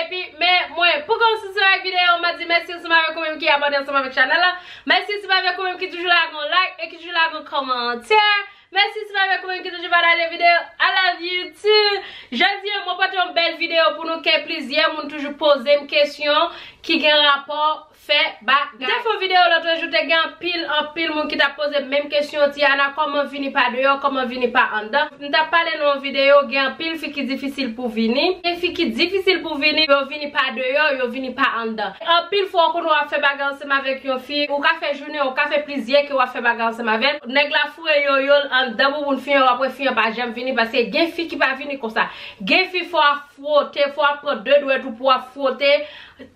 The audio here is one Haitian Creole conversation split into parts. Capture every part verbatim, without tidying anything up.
Epi, men mwen, pou kòmanse avèk videyo, m ap di mèsi ansanm avèk ou menm ki abòne ansanm avèk chanèl la. Mèsi ansanm avèk ou menm ki toujou lage yon like e ki toujou lage yon kòmantè. Mèsi ansanm avèk ou menm ki toujou pataje videyo. I love you too. Jodi a, mwen pote yon bèl videyo pou nou ke plizyè moun toujou poze m kesyon ki gen rapò fè bagay. M te fè yon videyo lòt jou, te gen anpil, anpil moun ki t ap poze m menm kesyon, Tiana, kòman vini pa deyò, kòman vini pa anndan? M t ap pale nan yon videyo, gen anpil fi ki difisil pou vini. Gen fi ki difisil pou vini, yo vini pa deyò, yo vini pa anndan. Anpil fwa, ou konn w ap fè bagay ansanm avèk yon fi, ou ka fè jounen, ou ka fè plizyè ke w ap fè bagay ansanm avè l. Nèg la foure yoyo l anndan bouboun fi an, w ap wè fi an pa janm vini, paske gen fi ki pa vini konsa. Gen fi fò w ap fwote, fò w ap pran de dwèt ou pou w ap fwote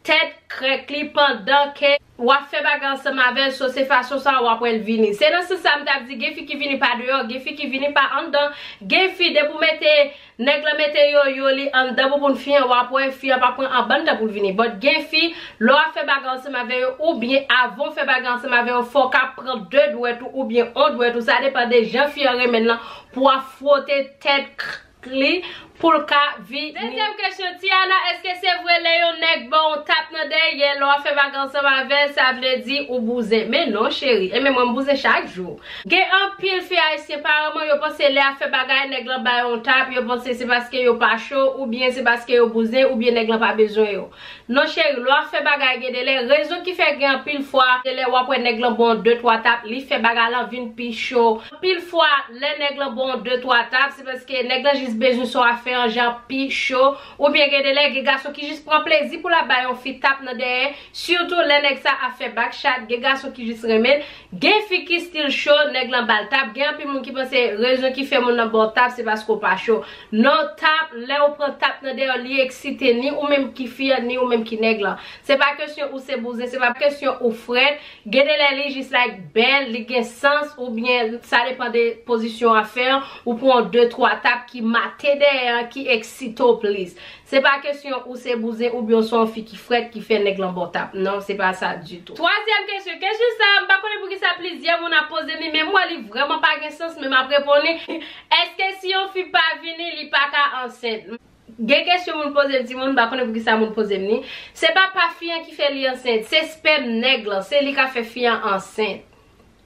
tèt krèk li pandan ke w ap fè bagay ansanm avè l, so se fason sa a w ap wè l vini. Se nan sans sa a m t ap di, gen fi ki vini pa deyò, gen fi ki vini pa anndan, gen fi depi w mete, nèg la mete yoyo li anndan bouboun fi an, w ap wè fi an pa pran anbann tan pou l vini. But gen fi, lè w ap fè bagay ansanm avè yo, oubyen avan w fè bagay ansanm avè yo, fò w ka pran de dwèt ou, oubyen yon dwèt ou, sa depann de jan fi an renmen l lan, pou w ap fwote tèt k-, li pou l ka vini. Dezyèm kesyon, Tiana, èske se vre lè yon nèg ba w yon tap nan dèyè, lè w ap fè bagay ansanm avè l, sa vle di ou bouzen? Men non, cheri. E men mwen, m bouzen chak jou. Gen anpil fi ayisyen, parèyman, yo panse lè y ap fè bagay, nèg lan ba yo yon tap, yo panse se paske yo pa cho, oubyen se paske yo bouzen, oubyen nèg lan pa bezwen yo. Non, cheri, lè w ap fè bagay, gen de lè, rezon ki fè gen anpil fwa, de lè w ap wè nèg lan ba w de, twa tap, li fè bagay lan vin pi cho. Anpil fwa, lè nèg lan ba w de, twa tap, se paske nèg lan jis bezwen sa w ap fè an jan pi cho. Oubyen gen de lè, gen gason ki jis pran plezi pou l ap bay yon fi tap nan dèyè. Sitou lè nèg sa ap fè back chat, gen gason ki jis renmen l. Gen fi ki still cho, nèg lan ba l tap. Gen anpil moun ki panse rezon ki fè moun nan ba w tap, se paske w pa cho. Non, tap, lè ou pran tap nan dèyè, li eksite ni ou menm ki fi an, ni ou menm ki nèg lan. Se pa kesyon ou se bouzen, se pa kesyon ou frèt. Gen de lè li jis like bèl, li gen sans, oubyen sa depann de pozisyon afè an, ou pran de, twa tap ki mate dèyè an, ki eksite w plis. Se pa kesyon ou se bouzen, oubyen ou se yon fi ki frèt, ki fè nèg lan ba w tap. Non, se pa sa ditou. Twazyèm kesyon. Kesyon sa a, m pa konnen poukisa plizyè moun ap poze m li, men m wè li vrèman pa gen sans, men m ap reponn li. Èske si yon fi pa vini, li pa ka ansent? Gen kesyon moun poze m, timoun, m pa konnen poukisa moun poze m li. Se pa pa fi an ki fè li ansent, se spèm nèg lan, se li k ap fè fi an ansent.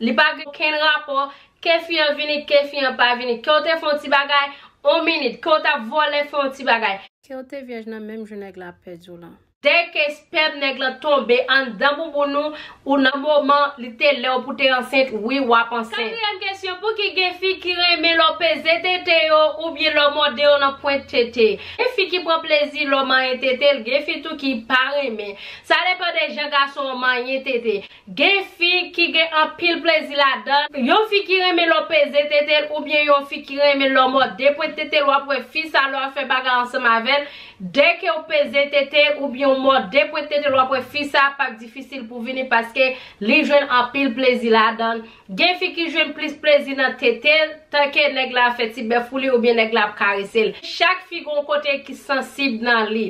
Li pa gen okenn rapò, ke fi an vini, ke fi an pa vini. Ke w te fè yon ti bagay, yon minit, ke w t ap vòlè fè yon ti bagay. Ke w te vyèj nan menm jou nèg la ap pèdi w lan. Dèke spèm nèg lan tonbe anndan bouboun ou, ou nan moman li te lè w pou te ansent, wi, w ap ansent. Katriyèm kesyon, pouki gen fi ki renmen lè w peze tete yo oubyen lè w mòde yo nan pwent tete? Gen fi ki pran plezi lè w manyen tete l, gen fi tou ki pa renmen. Sa depann de jan gason an manyen tete. Gen fi ki gen anpil plezi ladan. Yon fi ki renmen lè w peze tete l oubyen yon fi ki renmen lè w mòde pwent tete l, w ap wè fi sa lè w ap fè bagay ansanm avè l. Dèke w peze tete l oubyen w mòde pwent tete l, w ap wè fi sa p ap difisil pou vini paske li jwenn anpil plezi ladan l. Gen fi ki jwenn plis plezi nan tete l, tanke nèg la ap fè ti bèf pou li oubyen nèg la ap karese l. Chak fi gen yon kote ki sansib nan li.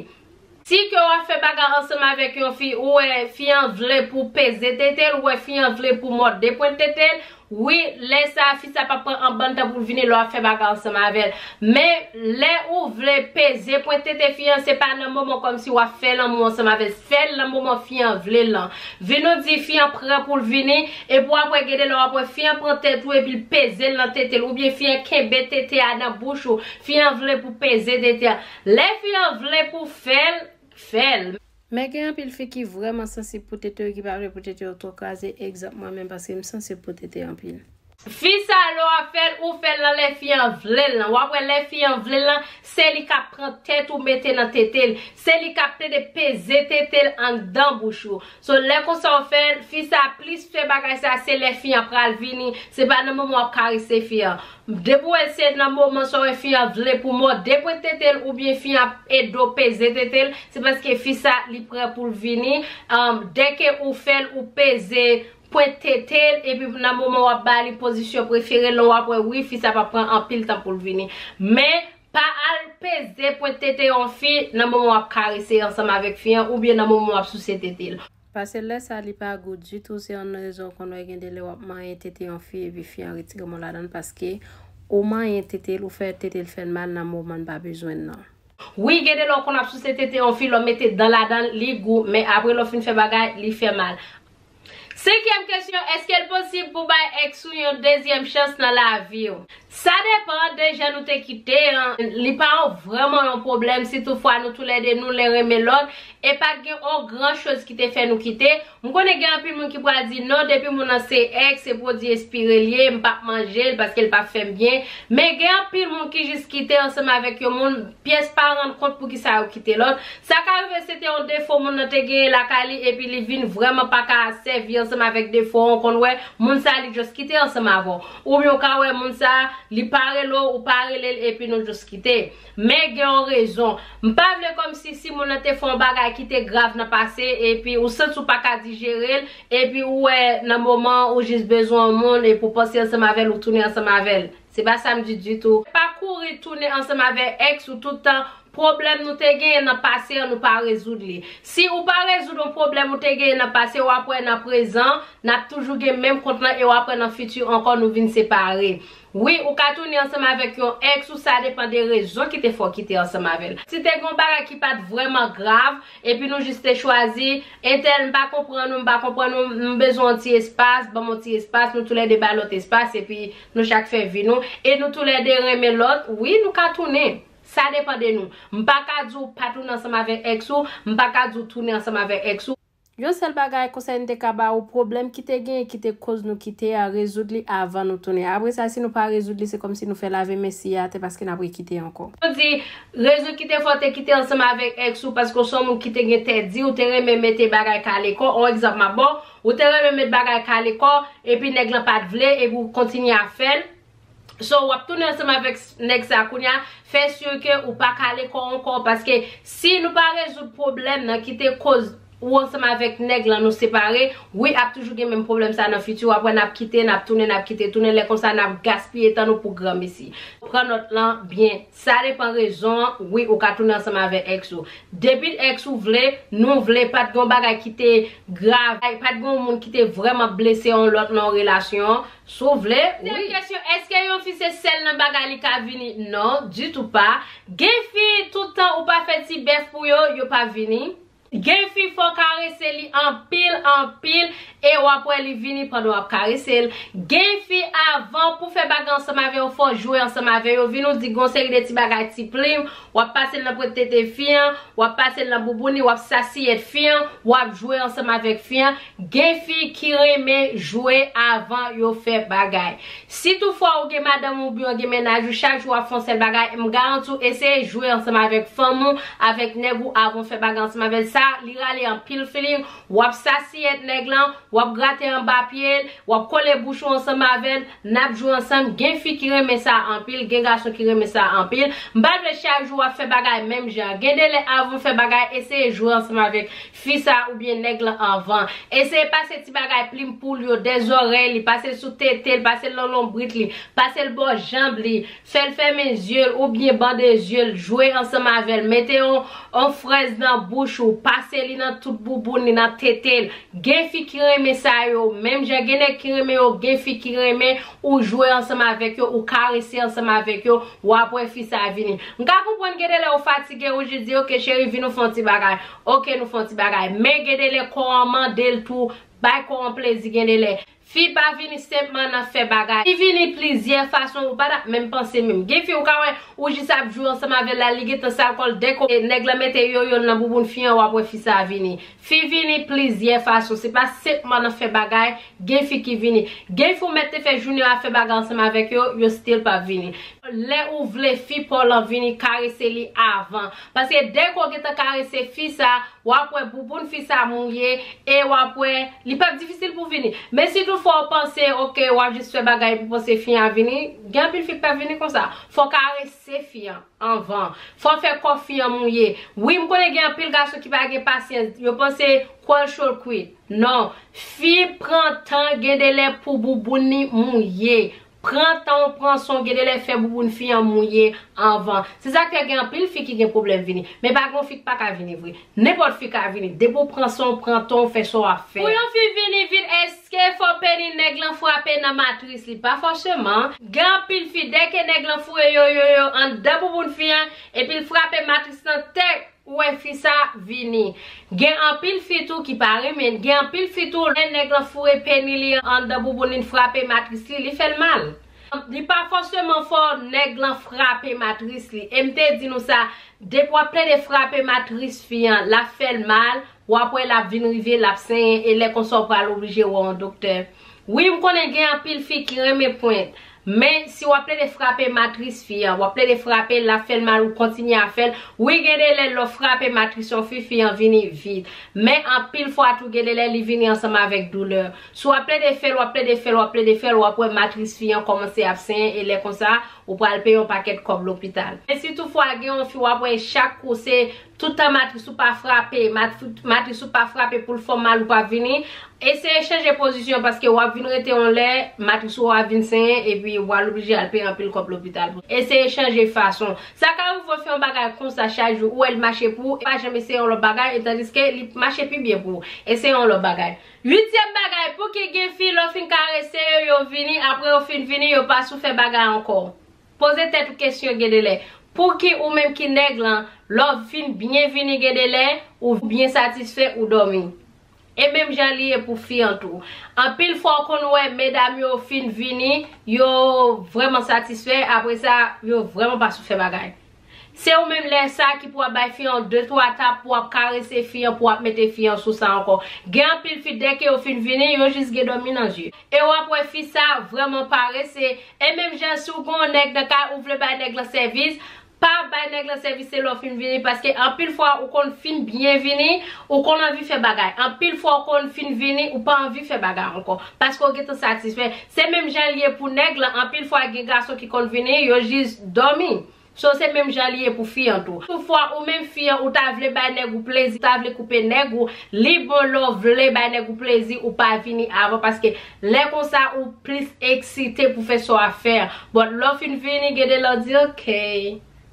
Si ke w ap fè bagay ansanm avèk yon fi, ou wè fi an vle pou peze tete l, ou wè fi an vle pou mòde pwent tete l, wi, lè sa a, fi sa p ap pran anbann tan pou l vini lè w ap fè bagay ansanm avè l. Men, lè ou vle peze pwent tete fi an, se pa nan moman kòmsi w ap fè lanmou ansanm avè l. Fè l nan moman fi an vle l lan. Vin ou di fi an prè pou l vini, epi w ap wè gen de lè w ap wè fi an pran tèt ou epi l peze l nan tete l, oubyen fi an kenbe tete a nan bouch ou, fi an vle pou peze tete a. Lè fi an vle pou fè l, fè l. Men gen anpil fi ki vrèman sansib pou tete yo, ki pa vle pou tete yo twò kraze, egzanp mwen menm, paske m sansib pou tete anpil. Fi sa lè w ap fè l, ou fè l nan lè fi an vle l lan. W ap wè lè fi an vle l lan, se li k ap pran tèt ou mete nan tete l. Se li k ap plede peze tete l anndan bouch ou. So, lè konsa w fè l, fi sa plis fè bagay sa, se lè fi an pral vini. Se pa nan moman w ap karese fi an. Depi w wè se nan moman sa w wè fi an vle pou mòde pwent tete l oubyen fi an ap ede w peze tete l, se paske fi sa li prè pou l vini. Dèke ou fè l, ou peze pwent tete l, epi nan moman w ap ba li pozisyon prefere l lan, w ap wè wi, fi sa p ap pran anpil tan pou l vini. Men, pa al peze pwent tete yon fi nan moman w ap karese ansanm avèk fi an oubyen nan moman w ap souse tete l. Paske lè sa li pa gou ditou, se youn nan rezon ou konn wè gen de lè w ap manyen tete yon fi epi fi an retire men w ladan l paske ou manyen tete l, ou fè tete l fè l mal nan moman l pa bezwen l lan. Wi, gen de lè w konn ap souse tete yon fi, lè w mete dan ladan l, li gou, men apre lè w fin fè bagay, li fè mal. Senkyèm kesyon, èske l posib pou bay èks ou yon dezyèm chans nan lavi w? Sa depann de jan nou te kite an. Li pa yon, vrèman yon pwoblèm si toutfwa nou toulède nou len renmen lòt e pa t gen yon gran choz ki te fè nou kite. M konnen gen anpil moun ki pral di, "Non, depi moun nan se èks, se pwodui espire l ye, m p ap manje l paske l p ap fè m byen." Men gen anpil moun ki jis kite ansanm avèk yon moun, pyès pa rann kont poukisa yo kite lòt. Sa ka rive se te yon defo moun nan te genyen lakay li epi li vin vrèman pa ka sèvi ansanm avèk defo an, ou konn wè, moun sa li just kite ansanm avè w. Oubyen ou ka wè moun sa, li pa rele w, ou pa rele l epi nou just kite. Men gen yon rezon. M pa vle kòmsi si moun nan te fè yon bagay ki te grav nan pase epi ou santi ou pa ka dijere l, epi ou wè nan moman ou jis bezwen yon moun epi ou panse ansanm avè l, ou tounen ansanm avè l. Se pa sa m di ditou. Pa kouri tounen ansanm avè èks ou tout tan. Pwoblèm nou te genyen nan pase an, nou pa rezoud li. Si ou pa rezoud yon pwoblèm ou te genyen nan pase, w ap wè nan prezan, n ap toujou gen menm kont lan e w ap wè nan fiti ankò nou vin separe. Wi, ou ka tounen ansanm avèk yon èks ou, sa depann de rezon ki te fè w kite ansanm avè l. Si te gen yon bagay ki pa t vrèman grav, epi nou jis te chwazi, entèl, m pa konprann ou, m pa konprann ou, m bezwen yon ti espas, ban m yon ti espas, nou toulède bay lòt espas, epi nou chak fè vi nou, e nou toulède renmen lòt, wi, nou ka tounen. Sa depann de nou. M pa ka di w pa tounen ansanm avèk èks ou, m pa ka di w tounen ansanm avèk èks ou. Yon sèl bagay konsèy m te ka ba ou, pwoblèm ki te genyen ki te koz nou kite a, rezoud li avan nou tounen. Apre sa, si nou pa rezoud li, se kòmsi nou fè lave men siye atè paske n ap rekite ankò. Nou di, rezon ki te fè w te kite ansanm avèk èks ou, paske w se yon moun ki te gen tèt di, ou te renmen mete bagay kale kò. Yon egzanp m ap ba w, ou te renmen met bagay kale kò, epi nèg lan pa t vle, epi w kontinye ap fè l. So, w ap tounen ansanm avèk nèg sa kounye a, fè si ke ou pa kale kò ankò, paske si nou pa rezoud pwoblèm nan ki te koz ou ansanm avèk nèg lan nou separe, wi, ap toujou gen menm pwoblèm sa nan fiti, w ap wè n ap kite, n ap tounen, n ap kite, tounen, lè konsa n ap gaspiye tan nou pou granmesi. Pran nòt lan byen, sa depann rezon an, wi, ou ka tounen ansanm avèk èks ou. Depi èks ou vle, nou vle, pa t gen yon bagay ki te grav, pa t gen yon moun ki te vrèman blese yon lòt nan yon relasyon, si w vle, wi. Dènye kesyon, èske yon fi se sèl nan bagay li ka vini? Non, ditou pa. Gen fi, tout tan ou pa fè ti bèf pou yo, yo pa vini. Gen fi, fò w karese li anpil, anpil, e w ap wè li vini pandan w ap karese l. Gen fi, avan pou fè bagay ansanm avè yo, fò w jwe ansanm avè yo. Vin ou di gon seri de ti bagay, ti plim, w ap pase l nan pwent tete fi an, w ap pase l nan bouboun li, w ap sasiyèt fi an, w ap jwe ansanm avèk fi an. Gen fi ki renmen jwe avan yo fè bagay. Si toutfwa ou gen madanm ou oubyen ou gen mennaj ou, chak jou w ap fè yon sèl bagay, m garanti w, eseye jwe ansanm avèk fanm ou, avèk nèg ou avan w fè bagay ansanm avè l. Sa, li rale anpil feeling. W ap sasiyèt nèg lan, w ap grate anba pye l, w ap kole bouch ou ansanm avè l, n ap jwe ansanm. Gen fi ki renmen sa anpil, gen gason ki renmen sa anpil. M pa vle chak jou w ap fè bagay menm jan. Gen de lè avan w fè bagay, eseye jwe ansanm avèk fi sa oubyen nèg lan avan. Eseye pase ti bagay plim pou l yo, dè zòrèy li, pase l sou tete l, pase l nan lonbrit li, pase l bò janb li, fè l fèmen zye l oubyen bande zye l, jwe ansanm avè l, mete yon, yon frèz nan bouch ou, pase li nan tout bouboun li, nan tete l. Gen fi ki renmen sa yo, menm jan gen nèg ki renmen yo, gen fi ki renmen ou jwe ansanm avèk yo, ou karese ansanm avèk yo, w ap wè fi sa vini. M ka konprann gen de lè ou fatige, ou jis di, "Ok, cheri, vin nou fè yon ti bagay." Ok, nou fè yon ti bagay. Men gen de lè kò an mande l tou, bay kò an plezi gen de lè. Fi pa vini senpman nan fè bagay. Fi vini plizyè fason, ou pa t ap menm panse menm. Gen fi ou ka wè, ou jis ap jwe ansanm avè l la, li gentan sal kò l, dèk nèg lan mete yoyo l nan bouboun fi an, w ap wè fi sa vini. Fi vini plizyè fason, se pa senpman nan fè bagay, gen fi ki vini. Gen fi ou mèt te fè jounen ap fè bagay ansanm avèk yo, yo still p ap vini. Lè ou vle fi pa w lan vini, karese li avan. Paske dèk ou gentan karese fi sa, w ap wè bouboun fi sa mouye e w ap wè li p ap difisil pou vini. Men si toutfwa w panse, ok, w ap jis fè bagay epi w panse fi an ap vini, gen anpil fi k p ap vini konsa. Fò w karese fi an anvan. Fò w fè kò fi an mouye. Wi, m konnen gen anpil gason ki pa gen pasyans. Yo panse kwè l cho l kwit. Non. Fi pran tan gen de lè pou bouboun li mouye. Pran tan w, pran swen w, gen de lè fè bouboun fi an mouye anvan. Se sa k fè gen anpil fi ki gen pwoblèm vini. Men pa gen yon fi k pa ka vini vre. Nenpòt fi ka vini. Depi w pran swen w, pran tan w, fè sa w ap fè. Pou yon fi vini vit, èske fò peni nèg lan frape nan matris li? Pa fòseman. Gen anpil fi, dèke nèg lan foure yo, yo, yo, anndan bouboun fi an, epi l frape matris lan tèk, ou wè fi sa vini. Gen anpil fi tou ki pa renmen. Gen anpil fi tou, lè nèg lan foure peni li anndan bouboun li, l frape matris li, li fè l mal. Li pa fòseman fò nèg lan frape matris li. E m te di nou sa, depi w ap plede frape matris fi an, l ap fè l mal, w ap wè l ap vin rive, l ap senyen, e lè konsa w pral oblije wè yon doktè. Wi, m konnen gen anpil fi ki renmen pwent, men si w ap plede frape matris fi an, w ap plede frape l, l ap fè l mal, ou kontinye ap fè l. Wi, gen de lè lè w frape matris yon fi, fi an vini vit. Men anpil fwa tou, gen de lè li vini ansanm avèk doulè. Si w ap plede fè l, w ap plede fè l, w ap plede fè l, w ap wè matris fi an kòmanse ap senyen, e lè konsa, ou pral peye yon pakèt kòb lopital. E si toutfwa gen yon fi, w ap wè chak kou se tout tan matris ou pa frape, mat-, matris ou pa frape pou l fè w mal, ou pa vini, eseye chanje pozisyon, paske w ap vin rete yon lè, matris ou a vin senyen, epi w al oblije al peye anpil kòb lopital. Eseye chanje fason. Sa ka rive w fè yon bagay konsa chak jou, ou wè l mache pou ou, pa janm eseye yon lòt bagay, e tandiske li mache pi byen pou ou. Eseye yon lòt bagay. Uityèm bagay, pou ki gen fi lè w fin karese yo, yo vini, apre yo fin vini, yo pa sou fè bagay ankò? Poze tèt ou kesyon gen de lè. Pou ki ou menm ki nèg lan, lè w fin byen vini gen de lè, ou byen satisfè, ou dòmi? E menm jan li ye pou fi an tou. Anpil fwa w konn wè medam yo fin vini, yo vrèman satisfè, apre sa, yo vrèman pa sou fè bagay. Se ou menm lè sa ki pou ap bay fi an de twa tap, pou ap karese fi an, pou ap mete fi an sou sa ankò. Gen anpil fi, dèke yo fin vini, yo jis gen dòmi nan zye. E w ap wè fi sa vrèman parese. E menm jan si w gen yon nèg nan kay ou vle bay nèg lan sèvis, pa bay nèg lan sèvis se lè w fin vini, paske anpil fwa ou konn fin byen vini, ou konn anvi fè bagay. Anpil fwa ou konn fin vini, ou pa anvi fè bagay ankò, paske w gentan satisfè. Se menm jan l ye pou nèg lan, anpil fwa gen gason ki konn vini, yo jis dòmi. So, se menm jan li ye pou fi an tou. Toutfwa, ou menm fi an, ou ta vle bay nèg ou plezi, ou ta vle koupe nèg ou, li bon lè w vle bay nèg ou plezi, ou pa vini avan, paske lè konsa, ou plis eksite pou fè sa w ap fè an. But lè w fin vini, gen de lè w di, "Ok,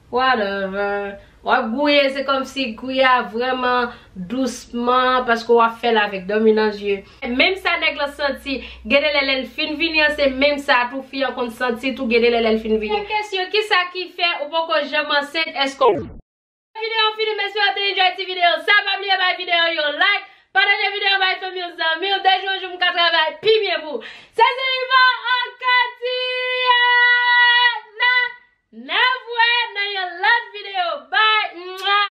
whatever." W ap gouye, se kòmsi gouye a vrèman dousman, paske w ap fè l avèk dòmi nan zye. Menm sa nèg lan santi, gen de lè lè l fin vini an, se menm sa tou fi an konn santi tou, gen de lè lè l fin vini. Yon kesyon, kisa ki fè ou poko janm ansent? Èske w... Videyo an fini, m espere w te enjoy ti videyo sa. Pa bliye bay videyo yon like, pataje videyo bay fanmi w, zanmi w. De jou an jou m ka travay pi byen pou ou. Se